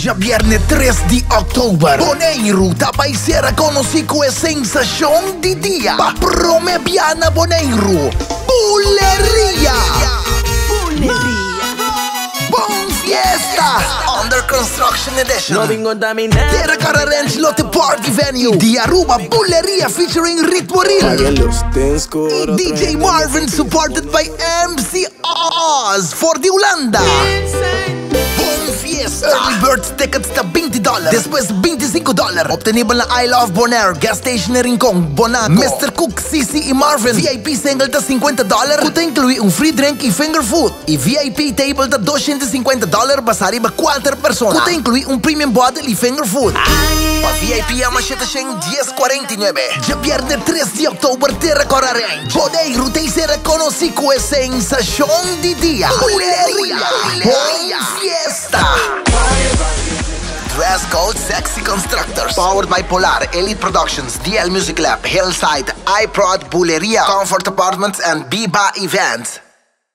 Djabierne tres di òktober, Boneiru ta bai sera konosí ku e sensashon di dia pa promé bia na Boneiru, Buleria! Bon fiesta! Under Construction Edition. Terra Cara Ranch Lotte Party Venue di Aruba Buleria featuring Ritmo Real y DJ Marvin supported by MC Oz for di Hulanda. Bon fiesta! Early bird tickets ta 20 dollar, despues 25 dollar. Obtenibel na I Love Bonaire, Gas Station na Rincon, Bonaco, Mister Cook, Sisi y Marvin. VIP single ta 50 dollar cu ta inclui un free drink y finger food. Y VIP table ta 250 dollar basa riba cuater persona cu ta inclui un premium bottle y finger food. Pa VIP yama 710 49. Djabierne 3 di october Terra Cora Ranch, Boneiru ta ser reconoci cu e sensacion di dia, Buleria! Bon fiesta! Dress Code Sexy Constructors, powered by Polar, Elite Productions, DL Music Lab, Hillside, iProd, Buleria, Comfort Apartments and Biba Events.